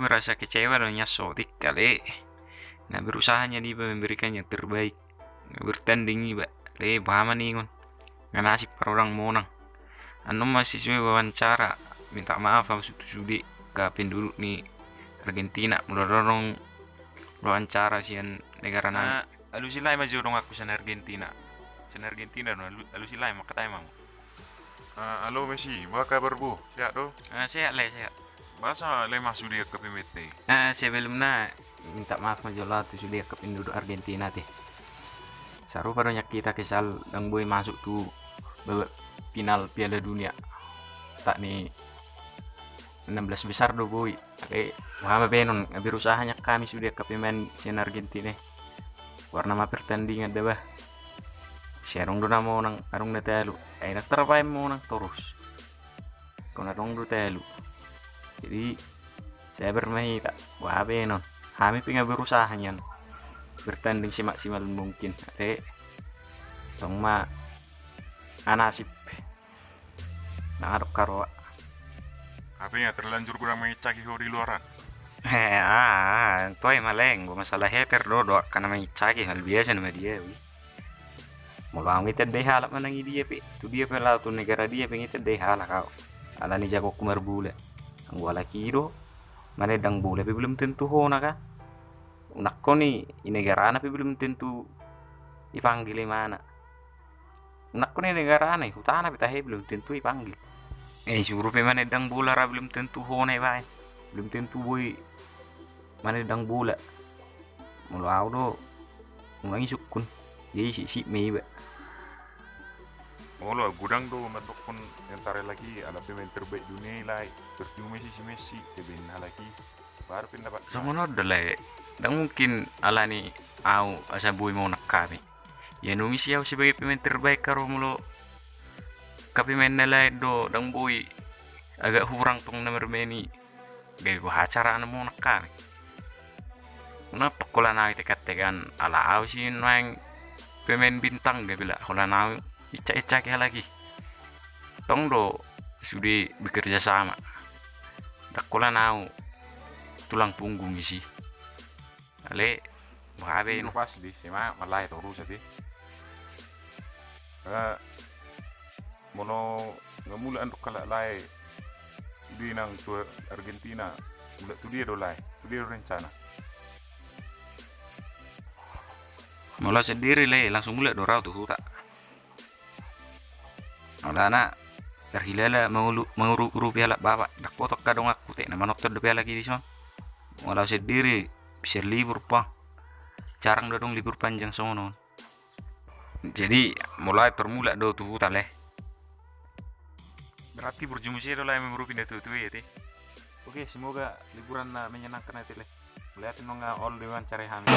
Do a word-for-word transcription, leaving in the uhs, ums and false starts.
rasa kecewa do nian sotik ale. Nga berusaha nian iba memberikan yang terbaik. Nga bertanding iba, ale boha ma ningon. Nga nasib pe ro dang monang. Annon ma sesuai wawancara. Minta maaf au tu sude angka penduduk ni Argentina molo adong wawancara sian negara nami. Alusi lae ma jo donganku sian Argentina. Sian Argentina do, alusi lae ma, mangkatai ma au. Halo Messi, boha kabar bo? Sehat do? Sehat lae, sehat. Boasa lae ma sude angka pemainta i? Sebelumna minta maaf ma jolo tu sude angka penduduk Argentina ate. Sarupa do nian hita kesal dang boi masuk tu babak final Piala Dunia. Tak ni enam belas besar do boi. Tapi boha ma baenon, berusaha nian hami sude angka pemain sian Argentina i. Goarna ma pertandingan da bah. Sai adong do na monang, adong na talu. Ai ndang tarbaen monang torus. Ingkon adong do talu. Jadi sabar ma hita, boha baenon. Hami pe nga berusaha nian bertanding semaksimal mungkin. Ate tong ma nga nasib. Nang adong karoa. Hape nga terlanjur godang manginsaki ho di luaran. He, ah, toe ma leng, masalah heter do, do angka na manginsaki, hal biasa nama dia. Molo au nga itandai halak manang i dia pe, tu dia pe laho tu negara dia pe nga itandai halak au. Alani jagongku marbola. Anggo halak i do manendang bola pe belum tentu hona kan. Unang hona i negarana pe belum tentu ipanggil imana. Unang hona i negarana, i hutana pe tahe belum tentu ipanggil. Eh, isuru pe manendang bola ra belum tentu hona ibaen. Belum tentu boi manendang bola. Molo au do unang isungkun. Jadi isip-isip ma iba. Molo au godang do mandokkon antara halak i ala pemain terbaik dunia i lae. Percuma isi si Messi, kebaen halak i. Baru pendapat. Songon on do lae. Ndang mungkin alani au asa boi monang hami. Ia nunga isi au sebagai pemain terbaik karo molo angka pemain na lain do ndang boi, agak hurang tong na marmain i. Gabe boha carana monang hami. Unang tong holan au i tekan-tekan ala au si naeng pemain bintang gabe la holan au incak-incaki halak i. Tong do sude bekerja sama. Ndang holan au tulang punggung isi. Ale boha be. Pas di sema malae torus ate. Molo nga mulak andok halak lae sude nang tu Argentina, mulak tu dia do lae, tu dia do rencana? Molo sendiri lae langsung mulak do rau tu huta. Alana tarhilala mangulu-, mangurupi halak bapak, ndang holan angka donganku tek na manonton dope halak i dison. Molo au sendiri bisa libur pa. Jarang do adong libur panjang songon on. Jadi molo au tarmulak do tu huta lae. Berarti burju muse do lae mangurupi na tuatua i ate. Oke, semoga liburan na menyenangkan ate lae. Mauliate nunga olo diwawancarai hami.